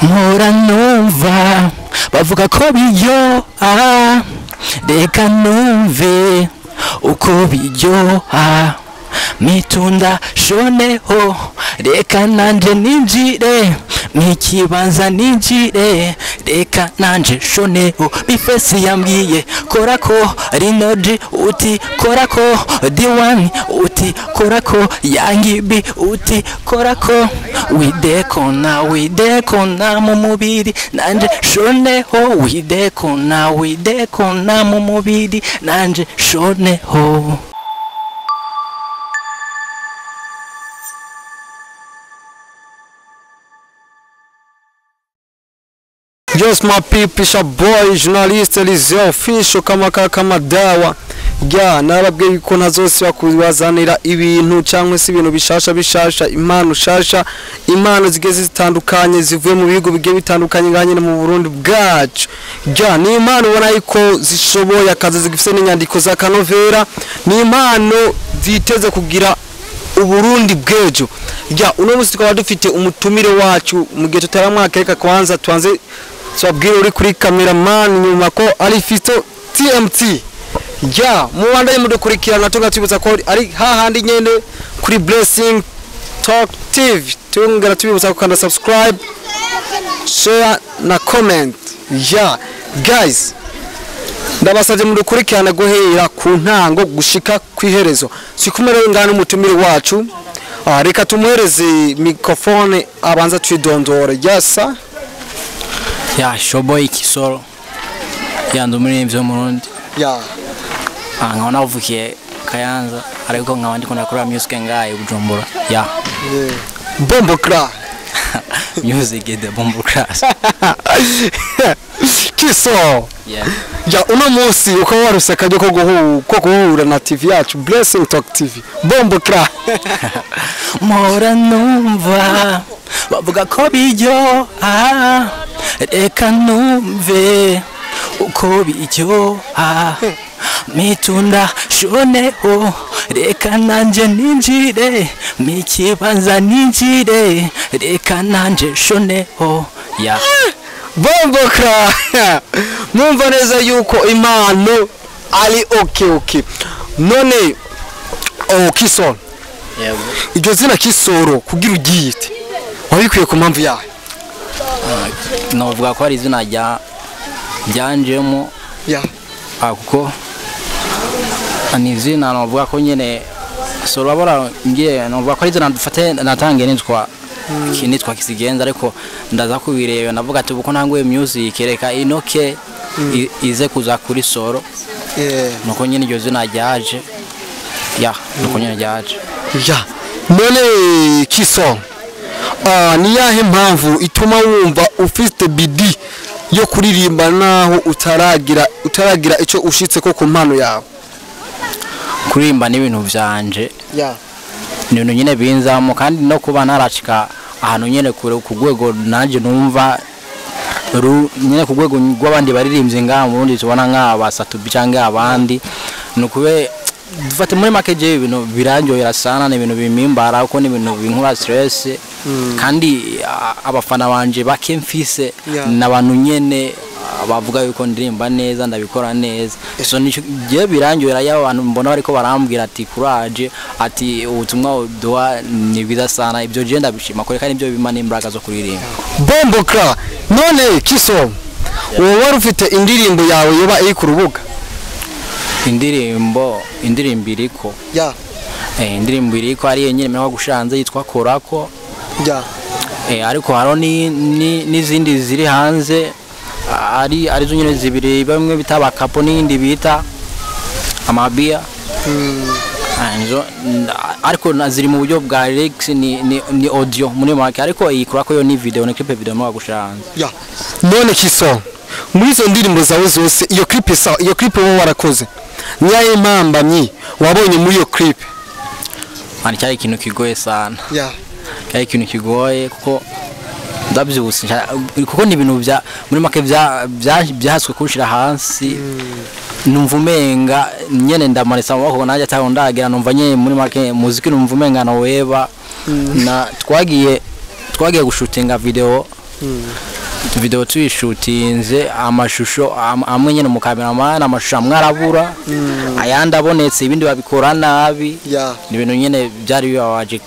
Mpora numva bavuga ko biryoha, reka numve uko biryoha. Mitunda shoneho, reka nanje ninjire mwikibanza ninjire, reka nanje shoneho. Bifesi yambwiye korako Rinoji uti korako D1 uti korako Yangibi uti korako widekona widekona mu mubiri nanje shoneho, widekona widekona mu mubiri nanje shoneho. Just my people, it's your boy, journalist Eliseo Official, kama kama dawa. Ya, narabwiye ko ntazosiba kubazanira ibintu cyangwa se ibintu bishasha bishasha, impano shasha, impano zigeze zitandukanye zivuye mu bihugu bigiye bitandukanye nganye mu Burundi bwacu. Ya, ni impano ubona yuko zishoboye akazi, zigifite n'inyandiko za kanovera, ni impano ziteze kugira Uburundi bwejo. Ya, uno musi tukaba dufite umutumire wacu mu gihe tutaramwakereka kwanza tuanze twabwire uri kuri cameraman nyuma ko ari Fisto TMT. Ya, mubandaye mudukurikirana tunga tubibutsa ko ari hahandi nyene kuri Blessing Talk TV. Tungera tubibutsa gukanda subscribe, share na comment. Ya, guys, ndabasabye mudukurikirana guhera ku ntango gushika kwiherezo. Sikumere ngana umutumire wacu. Reka tumuhereze microphone abanza twidondore. Yasa. Ya, Showboy Kisoro. Ya, ndi umuririmbyi wo mu Burundi. Ya. Nkaba navukiye Kayanza ariko nkaba ndiko ndakora music ngaye Bujumbura. Ya. Yeah. Bombo class. Music is the bombo class. Kisoro. Yeah. Ya, uno munsi ukaba waruse akaryo ko guhura na TV yacu Blessing Talk TV. Bombo class. Mpora numva bavuga ko biryoha, reka numve uko biryoha. Mitunda shoneho, reka nanje ninjire mikibanza ninjire, reka nanje shoneho. Ya. Bombo class. Mwumva neza yuko impano ari okay okay. None oh Kisoro. Yego. Iryo zina Kisoro kugira ugiyite wabikuye ku mpamvu yayo? Novuga ko ari izina rya ryanjemo. Ya. Kuko ni izina novuga ko nyene soro babora ngiye novuga ko ari izina dufate natangiye nitwa kinitwa Kisigenza, ariko ndaza kubireba navuga ati uko ntanguye music reka inoke ize kuza kuri soro. Nuko nyene iryo zina ryaje. Ya, nuko nyene ryaje. Ya. None Kisoro, ni yahe mpamvu ituma wumva ufite bidi yo kuririmba naho utaragira ico ushitse ko ku mpano yawe? Kuririmba ni ibintu vyanje. Ya. Ni ibintu nyene binzamo, kandi no kuba naracika ahantu nyene kure ku rwego nanje numva nyene ku rwego rw'abandi baririmbye ngaha mu Burundi tubona nk'aba Satubi canke abandi, nukube dufate muri make je ibintu birandyohera sana, ni ibintu bimimbara kuko ni ibintu binkura stress. Kandi abafana banje bake mfise n'abantu nyene bavuga yuko ndirimba neza ndabikora neza. So nico je birandyohera yaba abantu mbona bariko barambwira ati courage, ati ubutumwa uduha ni bwiza sana, ibyo je ndabishima kore kandi ibyo bimana imbaraga zo kuririmba. Bombo class. None Kisoro, wowe wari ufite indirimbo yawe yoba iri ku rubuga? Indirimbo iriko. Ya. Indirimbo iriko ari yenyine menya gushanze yitwa Korako. Ya. Ariko haro ni n'izindi ziri hanze ari arizo nyine zibiri, bamwe bita bakapo n'indi bita amabia. Ariko ziri mu buryo bwa lyrics ni audio muri make, ariko iyi Korako yo ni video, ni clip video mwa gushanze. Ya. None Kisoro, muri izo ndirimbo zawe zose iyo clip sa iyo clip wowe warakoze, niyaye impambamyi wabonye muri iyo clip? Ani cyari ikintu kigoye sana. Ya. Cyari ikintu kigoye kuko ndabyibutse kuko ni ibintu bya muri make byaswe kunshira hasi. Numva umenga nyene ndamanitse amaboko nanjye ataho ndagira, numva nyene muri make muziki numva umenga no weba. Na twagiye gushutinga video Video tuyishutinze, amashusho amwe nyene mu cameraman, amashusho amwe arabura, ayandi abonetse ibindi babikora nabi. Ni ibintu nyene byari bibabaje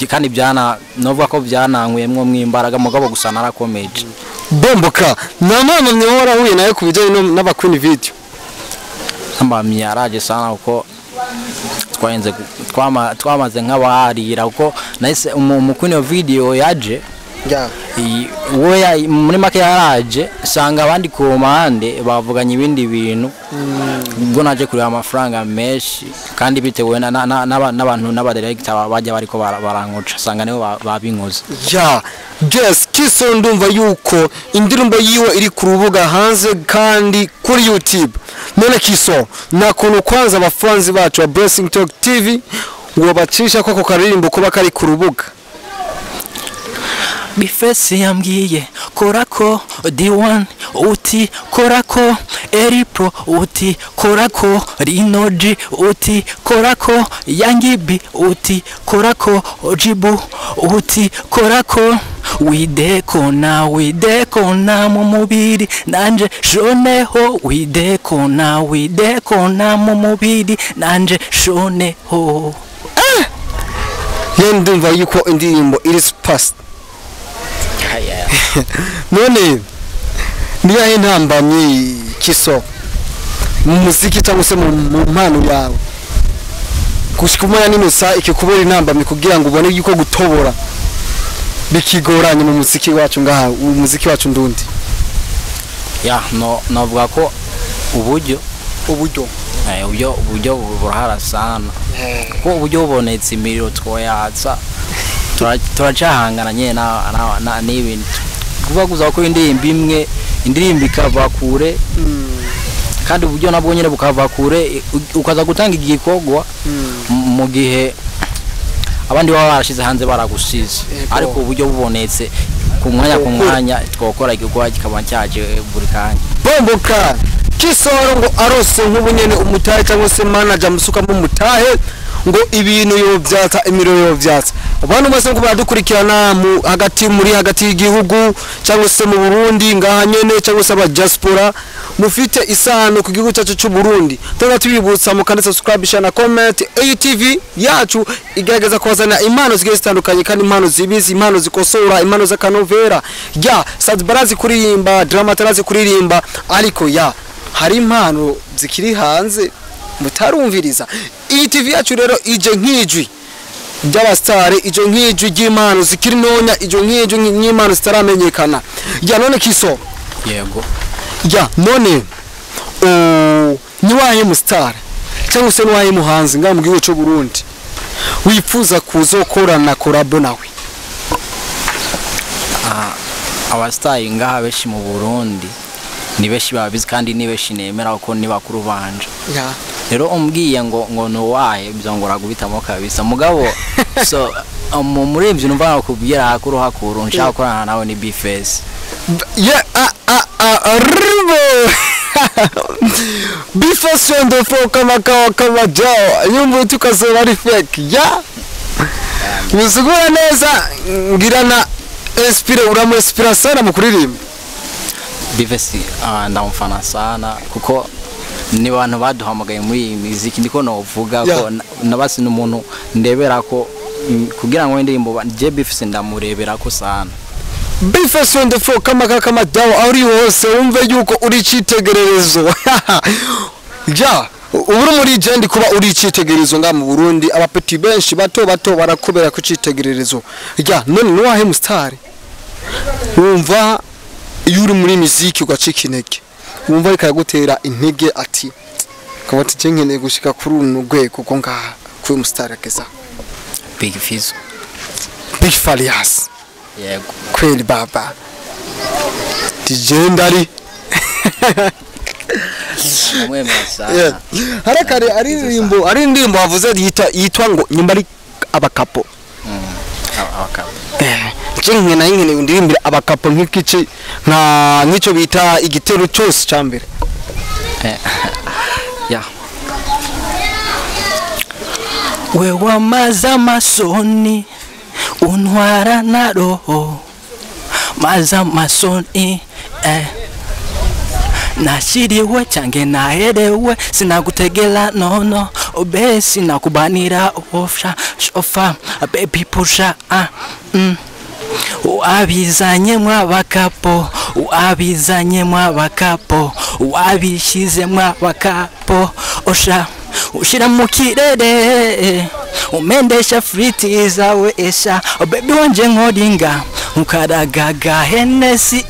kandi byana novuga ko byanankuyemwo mwimbaraga, mugabo gusa narakomeje. Bomboka nanone niwe warahuye nawe ku bijyanye n'aba queen video? Mbamye yaraje sana, kuko twayenze twamaze nk'abaharira, kuko nahise umukuni wa video yaje. We muri make yaraje sanga abandi ku mpande bavuganye ibindi bintu, ubwo naje kureba amafaranga menshi kandi bitewe n'abantu n'abadirector bajya bariko barankoca, sanga nibo babinkoze. Ya, yes, Kiso ndumva yuko indirimbo yiwe iri ku rubuga hanze kandi kuri YouTube. None Kiso, nakuntu kwanza abafanzi bacu ba Blessing Talk TV ngo bacisha ko ako karirimbo kuba kari ku rubuga. Bifesi yambwiye korako D1 uti korako Eripro uti korako Rinoji uti korako Yangibi uti korako Ojibu uti korako widekona widekona mu mubiri nanje shoneho widekona widekona mu mubiri nanje shoneho. Ye ndumva yuko indirimbo iri past. None niyahe ntambamyi Kiso mu muziki cyangwa se mu mpano yawe gushika umwanya n'inusa ikikubera intambamyi kugira ngo ubone yuko gutobora bikigoranye mu muziki wacu ngaha, umuziki wacu ndundi? Ya no navuga ko uburyo uburyo burahara sana, kuko uburyo bubonetse imiriro twoyatsa turacahangana nyene na n'ibintu kuvuga kuza ko indirimbo imwe indirimbo ikava kure, kandi uburyo nabwo nyene bukava kure, ukaza gutanga igikorwa mu gihe abandi baba barashize hanze baragusize, ariko uburyo bubonetse ku mwanya twokora igikorwa kikaba cyaje buri kanya. Bomboka Kisoro ngo arose nk'ubunyene umutahe cyangwa se manager musuka mu mutahe ngo ibintu yovyatsa imiriro yovyatsa. Abantu bose ngo baradukurikirana mu hagati muri hagati y'igihugu cyangwa se mu Burundi ngaha nyene cyangwa se aba diaspora mufite isano ku gihugu cyacu cy'u Burundi, tuba tubibutsa mukande subscribe, share na comment. ATV yacu igaragaza kubazana impano zigiye zitandukanye kandi impano zibizi, impano zikosora, impano z'akanovera. Ya Sadbarazi kuririmba, Dramatarazi kuririmba, ariko ya hari impano zikiri hanze mutarumviriza. ATV yacu rero ije nk'ijwi ry'abastare, ije nk'ijwi ry'impano zikiri ntonya, ije nk'ijwi nk'impano zitaramenyekana. Ya none Kiso, yego, ya none niwahe mustar cyangwa se niwahe muhanzi ngaha mu gihugu cy'u Burundi wifuza kuzokorana collab nawe? Abastari ngaha benshi mu Burundi ni benshi babizi kandi ni benshi nemera ko ni bakuru banje. Rero umbwiye ngo nuwahe byongora gubitamo kabisa mugabo so muri ivyo numva nakubwira hakuru hakuru nshaka gukorana nawe ni Bface. Yeah, ribo Bface on the floor kama kawa kama jao yumva tukazoba ari fake. Ya musigura neza ngirana inspire, uramu inspira sana mu kuririmba. Bface ndamufana sana kuko ni bantu baduhamagaye muri iyi muziki, ndiko novuga ko nabasi n'umuntu ndebera ko kugira ngo indirimbo je Bface ndamurebera ko sana. Bface on the floor kama kama dawa, aho uri hose wumve yuko uri icitegererezo. Ja uburi muri jendi kuba uri icitegererezo nga mu Burundi, abapeti benshi bato bato barakubera ku citegererezo. Ja none nuwahe mustar wumva iyo uri muri muziki ugacika intege, wumva ikagutera intege ati kabati je nkeneye gushika kuri runo rwego ko ngaha kuri mustar ageza? Big Fizzo, Big Farious. Yego kweli baba DJ ndari harakare aririmbo ari indirimbo bavuze yitwa ngo nyumba ari abakapo. Abakapo je nkene nkene ndirimbira abakapo nk'ikice nka nk'icyo bita igitero cyose cyambere. Ya we wamaze amasoni untwara na roho Maza masoni Nashiriwe change naherewe sinagutegela nono obe sinakubanira ofsha shofa baby pusha Uabizanye mwabakapo uabizanye mwabakapo uabishize mwabakapo osha ushira mu kirere umendesha friti zawe esha baby wanje nkodinga ukaragaga Hennessy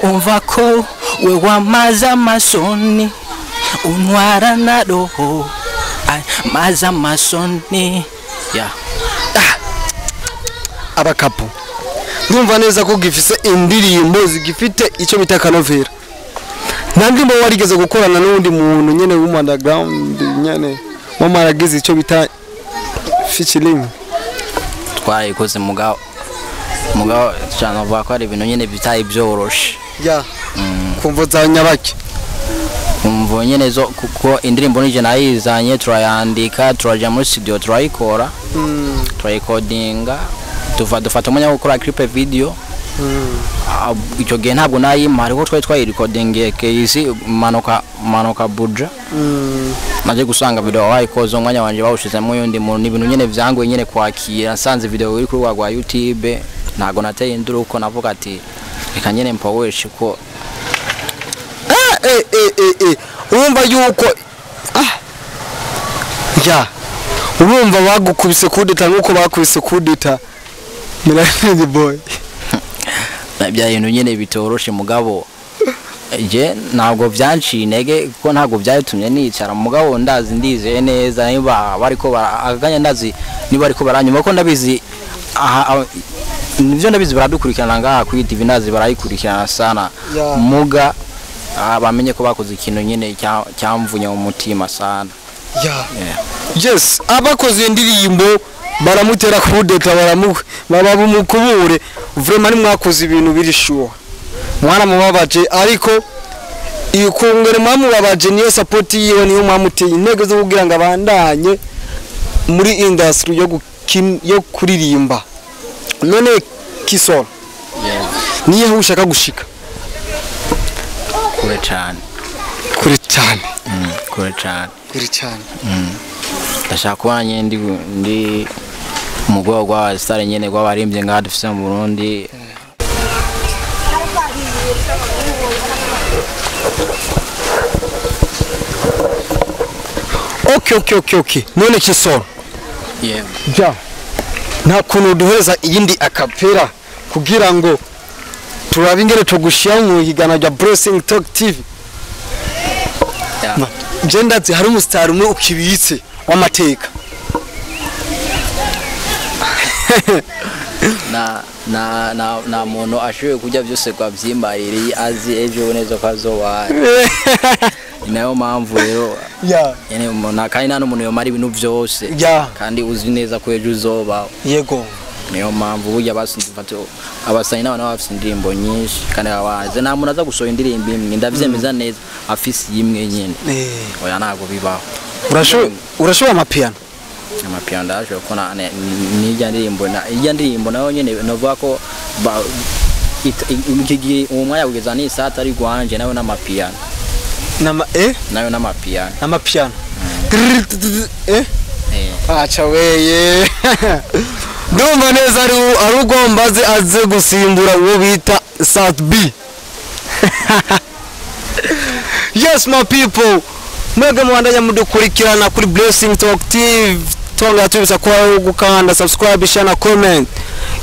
umva ko we wamaza masoni untwara na roho maza masoni yeah. Abakapo ndumva neza ko gifise indirimbo zigifite icyo bita kanovera. Nta ndirimbo warigeze gukorana n'undi muntu nyene w'umu underground nyene wamaragize icyo bita featuring? Twarayikoze mugabo cyane avuga ko ari ibintu nyene bitaye byoroshe. Ya. Kumvo za nyabaki. Kumvo nyene zo kuko indirimbo nije nayizanye turayandika turaja muri studio turayikora. Turayikodinga dufata umwanya wo gukora clip video. Icyo gihe ntabwo nayima ariko twari twayirekodingiye KC manuka buja. Naje gusanga video wayikoze umwanya wanje bawushizemo yundi muntu n'ibintu nyene vyangoye nyene kwakira nsanze video iri kuri rwa YouTube ntago nateye induru uko navuga ati reka nyene mpaweshe ko urumva yuko ya urumva bagukubise kudeta nkuko bakubise kudeta Melanin Boy. Bya bintu nyene bitoroshe mugabo je ntabwo byanciye intege kuko ntabwo byatumye nicara mugabo ndazi ndizeye neza niba bariko akanya ndazi niba bariko baranyuma ko ndabizi nivyo ndabizi baradukurikirana ngaha kuri TV ndazi barayikurikirana sana muga bamenye ko bakoze ikintu nyene cyamvunye mu mutima sana. Yes, abakoze indirimbo baramutera kudeta babamukubure vraiment mwakoze ibintu biri sure mwana mubabaje ariko ikungere mwamubabaje niyo support yiwe niyo mwamuteye intege zo kugira ngo abandanye muri industry yo kuririmba. None Kisoro niyo ushaka gushika kure cyane kure cyane kure cyane kure cyane. Ndashaka kuba ndi mu rwego rwa star nyene rw'abarimbye ngaha dufise mu Burundi. Okay. None Kisoro. Yeah. Ja. Nta kuntu duhereza iyindi akapera kugira ngo turabe ingere tugushira mu higana rya Blessing Talk TV. Yeah. Je ndazi hari umustar umwe ukibitse w'amateka. Na muntu ashoboye kujya byose kwa byimbaririye azi ejo neza ko azoba. Nayo mpamvu rero yene umuntu kandi nta n'umuntu yomara ibintu byose kandi uzi neza ko ejo uzoba. Yego. Niyo mpamvu burya abasanyi n'abantu bafise indirimbo nyinshi kandi abaze nta muntu aza gusohora indirimbo imwe ndavyemeza neza afise imwe nyene. Oya ntago bibaho. Urashoboye amapiano? Amapiano ndashoboye ko n'irya ndirimbo na irya ndirimbo nayo nyene novuga ko iki gihe uwo mwanya kugeza ni saa atari gwanje nayo n'amapiano. Nayo n'amapiano. Amapiano. Acha weye. Ndumva neza ari ugomba aze gusimbura uwo bita South B. Yes my people. Mwebwe mubandanya mudukurikirana kuri Blessing Talk TV. Tonga tubisa kwa gukanda subscribe share na comment.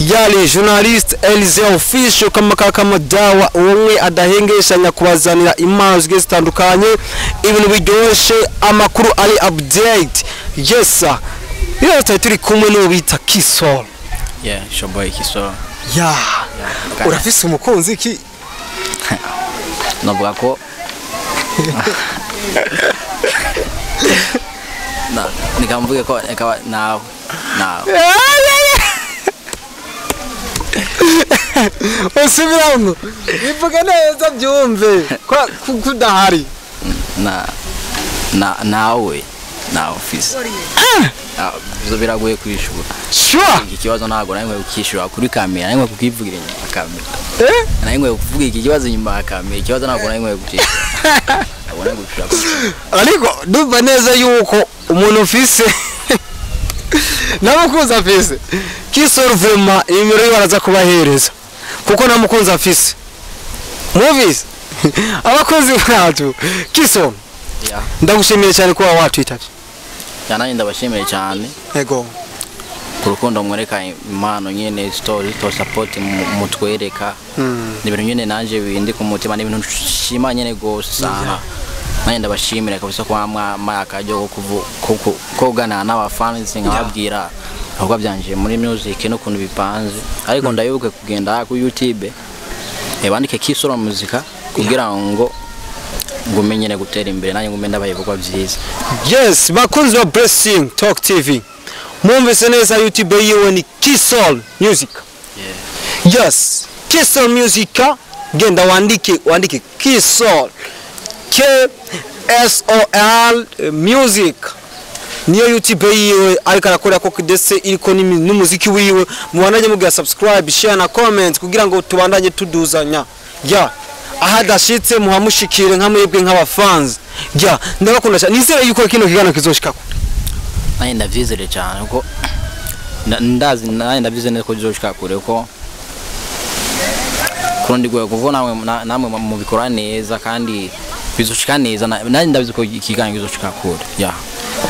Yali journalist Elise Official kama kama dawa umwe adahengeshanya kubazanira impano zigiye zitandukanye ibintu biryoshe amakuru ari update. Yes sir. Iyo turi kumwe n'uwo bita Kisoro. Yeah, shoboy Kisoro. Yeah. Urafise umukunzi ki? Navuga ko na nikamvuge ko nawe Usubiramo bivuga neza byumve ko kudahari na nawe na office. Ivyo biragoye kwishura. Sure. Iki kibazo ntabwo nari nkwiye kukishura kuri kamera, nari nkwiye kukivugira inyuma ya kamera. Nari nkwiye kuvuga iki kibazo inyuma ya kamera. Ikibazo ntabwo nari nkwiye kukishura. Ntabwo nari nkwiye kukishura. Ariko ndumva neza yuko umuntu ufise namukunzi afise Kisoro vraiment nimero ye baraza kubahereza kuko namukunzi afise movies abakozi bacu. Kisoro, Yeah. ndagushimiye cyane kuba watwitavye. Ya, nanjye ndabashimiye cyane Yego. ku rukundo mwereka impano nyene, story to support mutwereka. Ni ibintu nyene nanje bindi ku mutima, ni ibintu nshima nyene gose sana. Nanjye ndabashimira kabisa ko mwampaye akaryo ko kuganira n'abafans, nkababwira ibikorwa byanje muri music n'ukuntu bipanze. Ariko ndayoboke kugenda ku YouTube, bandike Kisoro Muzika kugira ngo ngume nyene gutera imbere, nanjye ngume ndabaha ibikorwa byiza. Yes, bakunzi ba Blessing Talk TV, mwumvise neza, YouTube yiwe ni Kisol Music. Yes, Kisol Music. Genda wandike Kisol, KSOL Music, niyo YouTube yiwe ariko arakora ko ndetse iriko n'umuziki wiwe. Mubandanye mugira subscribe, share na comment kugira ngo tubandanye tuduzanya ya ahadashitse muhamushikire nka mwebwe nk'abafans. Ya, ndabakunda cyane, nizere yuko kino kiganiro kizoshikako. Nanjye ndavyizere cyane kuko ndazi, nanjye ndavyizere neza ko bizoshika kure, kuko kurundi rwego, kuko namwe mubikora neza kandi bizoshika neza. Nanjye ndabizi ko ikiganiro kizoshika kure, ya.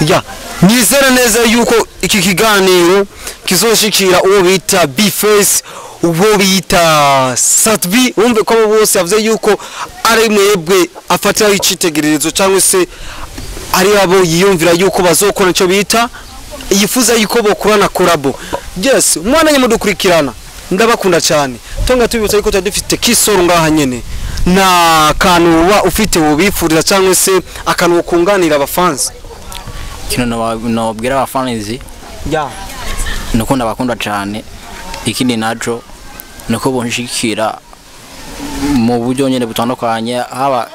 Ya, nizere neza yuko iki kiganiro kizoshikira uwo bita B-Face, uwo bita Sat-B. Wumve ko abo bose yavuze yuko ari mwebwe afatiraho icitegererezo cyangwa se ari abo yiyumvira yuko bazokora icyo bita yifuza yuko bokorana collabo. Yes, mwana mudukurikirana, ndabakunda cyane. Tonga tubibutsa yuko tuba dufite Kisoro ngaha nyene. Na kantu uba ufite wobifuriza cyangwa se akantu wokunganira abafansi? Ikintu nobwira abafanizi ya nuko ndabakunda cyane. Ikindi naco nuko bonshikira mu buryo nyene butandukanye, haba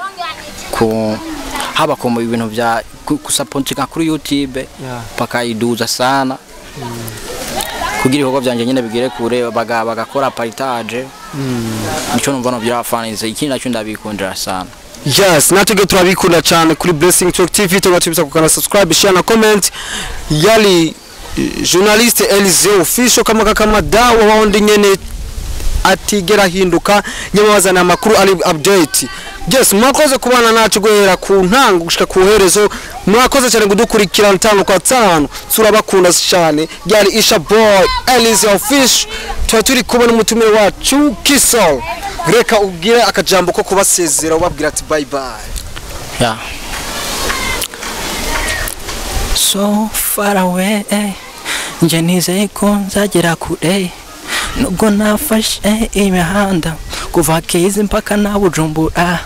ku mu bintu bya kusapotinga kuri YouTube, bakayiduza sana kugira ibikorwa byanje nyene bigere kure, bagakora partage. Nico numva nobwira abafanizi. Ikindi naco, ndabikundira sana. Yes, natwe turabikunda cyane kuri Blessing Talk TV. Tugatubisa kukana subscribe, share na comment. Yali journaliste Elise Official, kama dawa waundi nyene atigera hinduka nyamazana amakuru ari update. Yes, mwakoze kubana nacu guhera ku ntango gushika ku herezo. Mwakoze cyane kudukurikirana tano kwa tano, turabakunda cyane. Yari Isha Boy Elise Official, tuba turi kubona umutumire wacu Kisol. Reka ubwire akajambo ko kubasezera, ubabwira ati bye bye. Yeah. So far away, nje nizeye ko nzagera kure nubwo nafashe imihanda kuva Kezi mpaka na Bujumbura.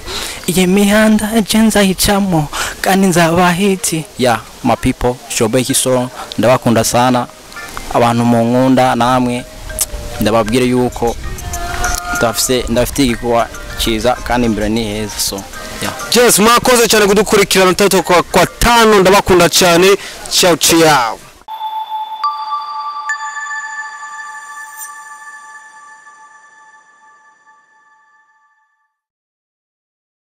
Iyi mihanda nje nzayicamo kandi nzaba hit. Yeah, my people, Shobe Kisoro, ndabakunda sana. Abantu munkunda namwe ndababwire yuko ndafite igikorwa cyiza kandi imbere ni heza, so yeah. Yes, mwakoze cyane kudukurikirana tatu kwa tano. Ndabakunda cyane. Ciao ciao.